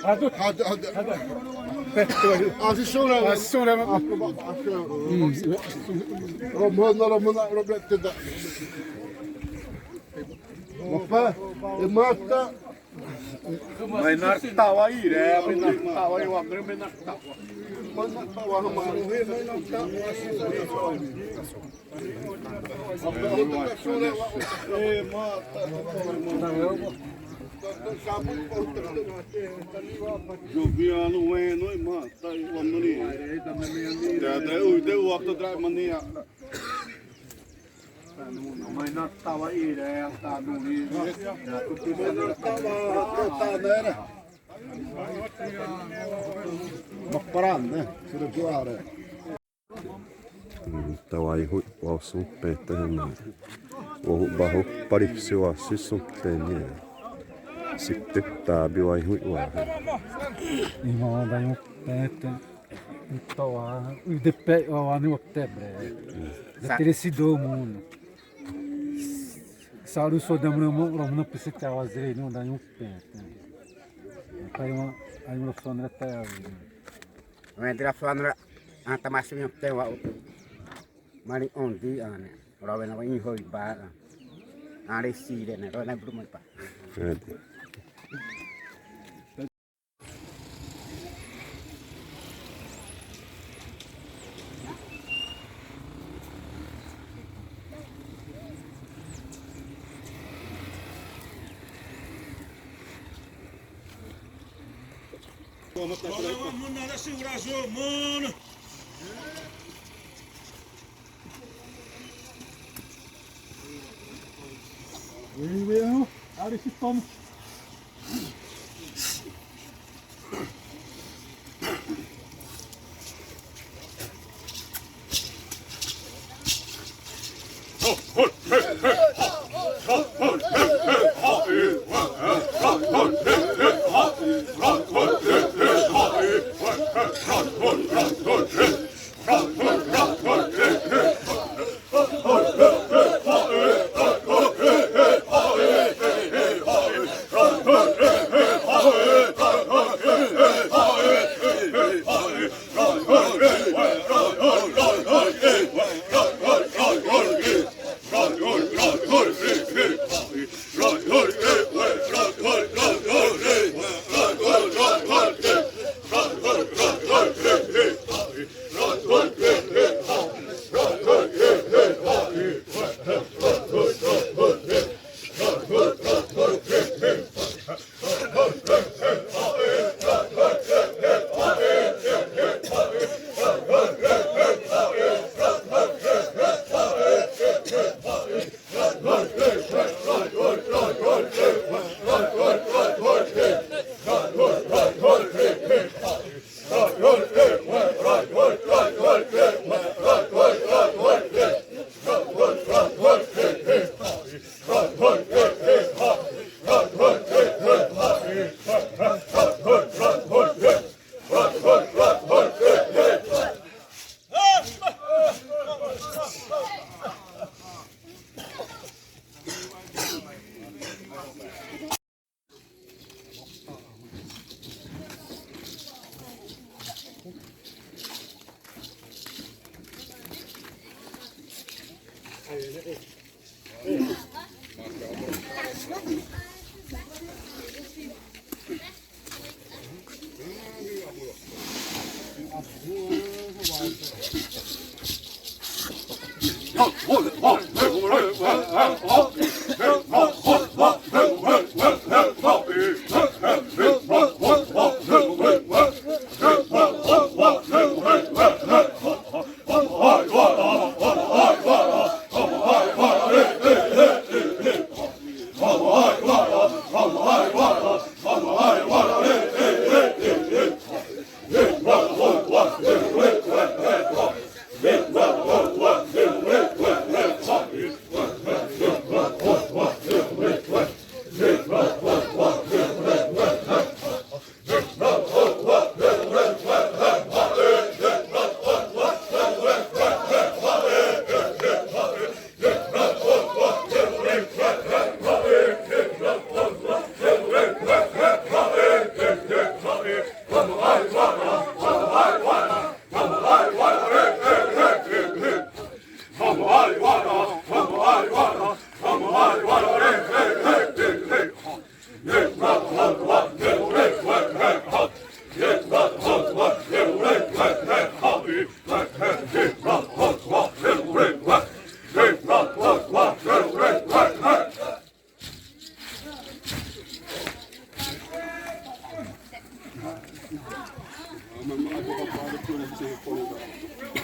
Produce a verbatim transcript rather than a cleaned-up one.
Hadi, hadi. Azıcık sonra. Azıcık sonra. Romana, Romana, Romana. Opa, e mata. Mai na tawa ire, mai na tawa, io amreme na tawa. Mai na tawa, mai na tawa. Joviano, bueno, e mata, io amreme. Da, da, ui, de, o apto dra mania. Mai na tawa ire, ta nuni. Mai na tawa, ta nera. Maparane, sura juara. Tawa ihu wa sum pete hema. Wa hu bahu pari se wa si sum tene. Sipte tabi wa ihu wa. Ima wa da ihu pete. Tawa, u de pe wa wa ni wa tebre. Da tere si do mundo. Saru so da mramo, ramna pese tawa zre no da ihu pete. Pai wa, ai mo sondra ta. Wendra flanra, anta masi mi te wa. Mari ondi ane. Ora wena wa inhoi ba. Are sire ne, ora na bru mai pa. Mano, nada segura, mano. Wewe, ari si tom. Ãma ma ãhã wapari tô ne te hâimana da.